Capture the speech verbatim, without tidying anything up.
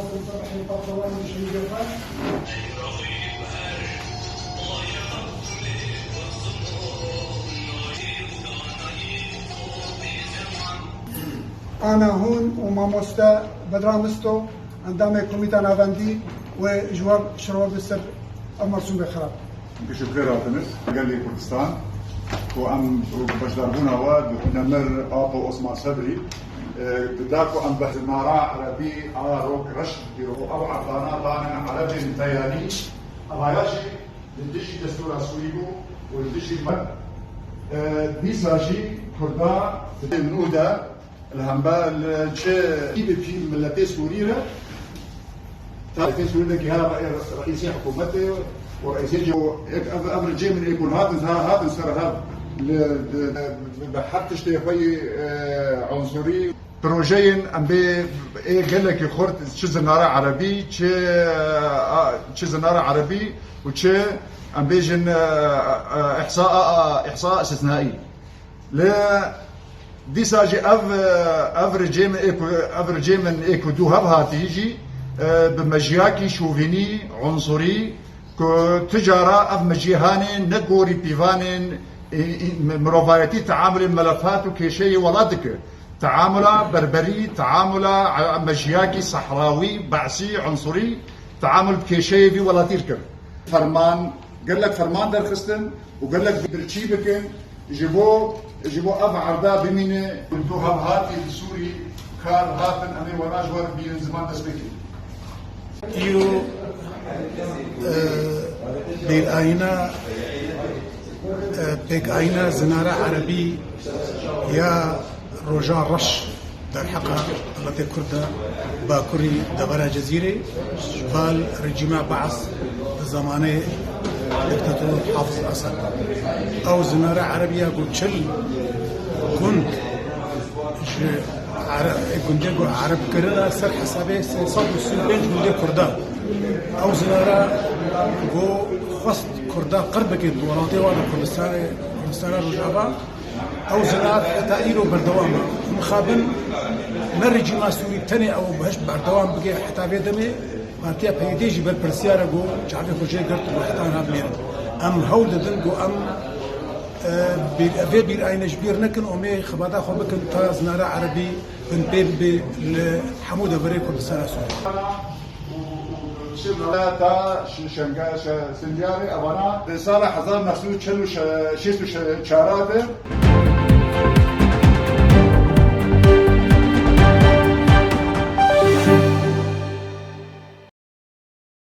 Ana hûn û mamoste Bedran Misto, endamê Komîta Navendî wê ji we şirove bi ser ev mersûmê xirab. Teşekkür hatiniz. Gelê Kurdistan ku em beşdarbûna we di nemir Apo Osman Sebrî, e, da ku em bi nara erebî a rok reş dîro ew erdana danin erebên teyanî, evaya jî li dijî destûra Sûrî bû û li dijî me, e, dîsa jî Kurda di nû de li hember li çi pî bi pî miletê Sûrî re, ta miletê Sûrî de ki hera reîsê hikûmetê û reîsê cî û ev, ev, ev ricê min ê ku hatin, ha, hatin ser hev li, di, bi her tiştê xwe yî, e, unsurî. Projeyên em bê ê gelekî xurt çi zinara erebî, çi, a, çi zinara erebî û çi em bêjin, e, e, ihsa, a, a, ihsa istisnaî. Lê dîsa jî ev, ev ricê min ê ku, ev ricê min ê ku dû hev hatî jî, e, bi mejiyakî şovînî, unsurî, ku tu cara ev meciyê hanê ne gorî pîvanên, e, e, mirovayetî teamulê melefat û kêşeyê welat dike. Teamula berberî, teamula, e, mejiyakî sehrawî, be'sî, unsurî, teamul bi kêşeyê vî welatî dike. Ferman, gelek ferman derxistin û gelek birçî bikin, ji bo, ji bo ev erda bimîne. Tu hevhatî li Sûrî kar hatin, em ê wela ji we re bînin ziman dest pê kî. Îro, e, bêrayîna, e, pêkayîna zinara erebî ya Roja Reş derheqa miletê Kurd de Bakurî devera Cezîrê, val rejîma Baas di zamanê diktator Hafiz Esed. Ew zinara erebî ya ku çil gund ji Ere-, gundê ku ereb kirine ser hesabê sê sed û sî û pênc gundê Kurda. Ew zinara ku xwest Kurda qir bike di welatê wan de Kurdistanê, Kurdistana Rojava, ew zinar heta îro berdewam e. Mixabin ne rejîma Sûrî tenê ew bihişt berdewam bike heta vê demê, Partiya P Y D jî berpirsiyar e ku çavê xwe jê girt û heta niha dinêrin. Em hewl didin ku em, e, bîr, vê bîrayîne ji bîr nekin û em ê xebata xwe bikin ta zinara erebî bin pê bibe li hemû deverê Kurdistana Sûriyê. Ta Şenga-, Şe-, Sincarê evana di sala hezar neh sed û çil û şeş, şêst û çar de.